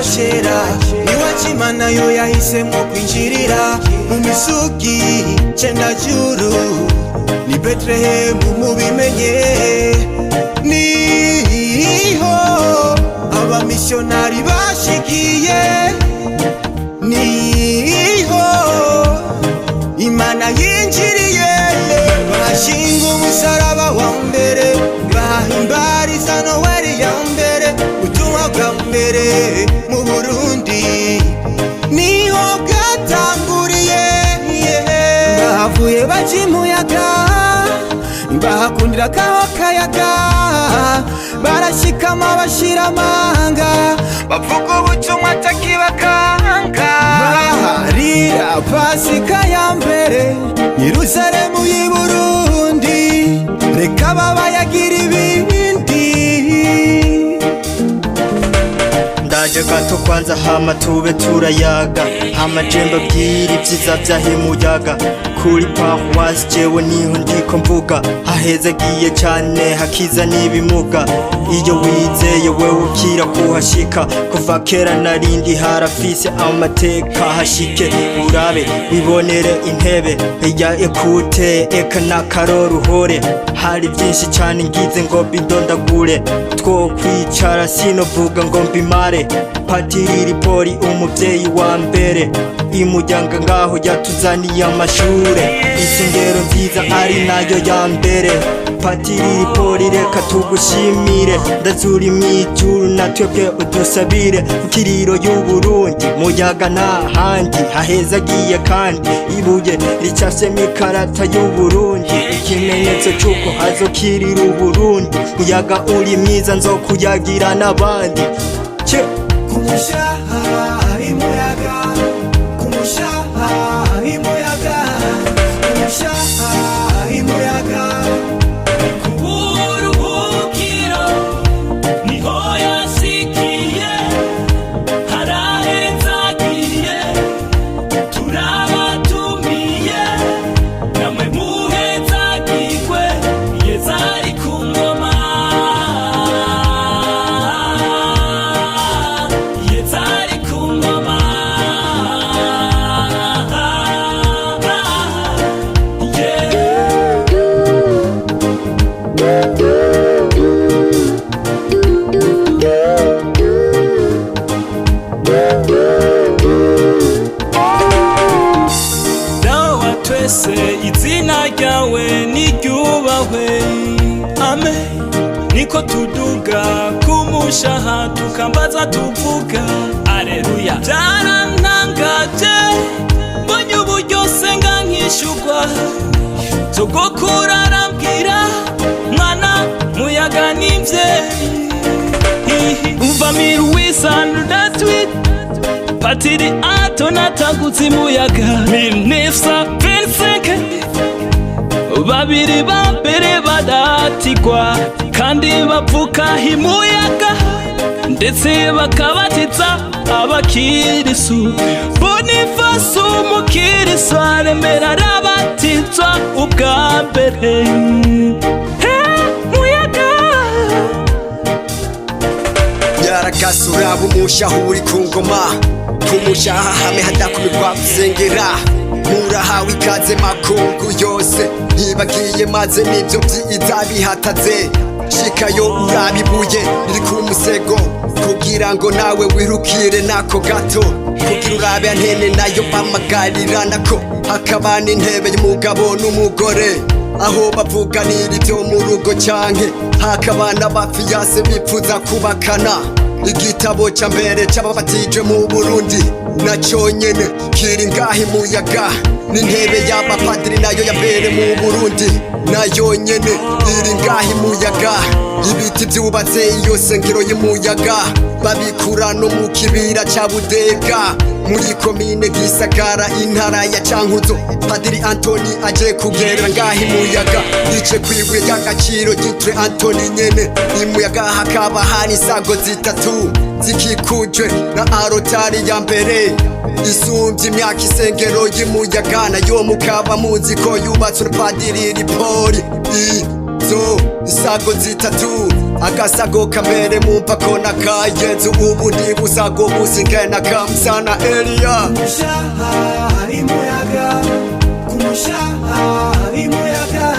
Kiraboshera iwacu, Imana yo yahisemo kwinjirira mu misugi cendajuru ni Betelehemu, mubimenye. Niho abamisiyonari bashikiye, niho Imana yinjiriye, bashinga umusaraba wa mbere, bahimbariza Noweli ya mbere. Ubutumwa bwa mbere mu Burundi niho bwatanguriye. Bahavuye baca imuyaga, bahakundira kaho kayaga, barashikama bashira amanga, bavuga ubutumwa atakibakanga, baharira Pasika ya mbere Yerusalemu y'i Burundi. Reka babayagira ibindi. Ndaje gato kwanza, hama tube turayaga, hama je mbabwira ivyiza vyahimuyaga kuri paruwasi. Jewe niho ndiko mvuga, hahezagiye cane, hakiza n'ibimuga. Iyo wizeye wewe ukira kuhashika. Kuva kera narindi harafise amateka. Hashike urabe wibonere intebe ya ekute, eka n'akaroruhore. Hari vyinshi cane ngize ngo bidondagure, twokwicara sinovuga ngo mbimare. Patiri Ripori, umuvyeyi wa mbere imuryango ngaho, yatuzaniye amashure, isengero nziza ari nayo ya mbere. Patiri Ripori, reka tugushimire, ndazura imijuru natwebwe udusabire. Kiriro y'Uburundi, muyaga nta handi hahezagiye, kandi ibuye ricafyemo ikarata y'Uburundi, ikimenyetso c'uko hazokirira Uburundi. Muyaga uri mwiza, nzokuyagira n'abandi. Che! Kumushaha imuyaga, kumushaha imuyaga, kumushaha imuyaga. Uburuhukiro niho yasikiye, harahezagiye, turabatumiye namwe muhezagirwe. Yezu ari ku ngoma, Yezu ari ku ngoma. Yeah. Dawa twese, izina ryawe niryubahwe, amen. Niko tuduga kumushaha, tukambaza tuvuga aleluya. Byarantangaje mbonye uburyo senga nkishugwa. Sogokuru arambwira: "Mwana, muyaga n'imvyeyi." Umva 1828 Patiri Anto natangutse imuyaga 1925, babiri ba mbere baratigwa kandi bavuka imuyaga, ndetse bakabatiza abakirisu. Boniface umukirisu aremera arabatizwa ubwa mbere. He, muyaga. Nyaragasa umushaha uri ku ngoma, ku mushaha hame hadakumirwa gusengera. Murahawe ikaze makungu yose, ntibagiye maze n'ibyo byiza bihataze. Shikayo urabibuye riri ku musego, kugira ngo nawe wirukire nako gato, kugira urabe antene nayo bamagarira nako. Hakaba n'intebe y'umugabo n'umugore aho bavuganira ibyo mu rugo, canke hakaba n'abafiyase bipfuza kubakana. Igitabo ca mbere c'ababatijwe mu Burundi naco nyene kiri ngaha imuyaga, n'intebe y'abapadiri nayo ya mbere mu Burundi nayo nyene iri ngaha imuyaga. Ibiti vyubatse iyo sengero y'umuyaga babikura no mu kibira ca Budega, muri komine Gisagara, intara ya Cankuzo. Padiri Antoni aje kugera ngaha imuyaga, yice kwibuye ry'agaciro ryitwe Antoni nyene. Imuyaga hakaba hari insago zitatu zikikujwe na arotari ya mbere isumvye imyaka. Isengero y'Imuyaga nayo mukaba muzi ko yubatswe na Padiri Ripori. Insago insago zitatu, agasago kamere mumva ko nakayenze, ubu ndi busago busingena kamsana Eliya. Kumushaha imuyaga, kumushaha imuyaga.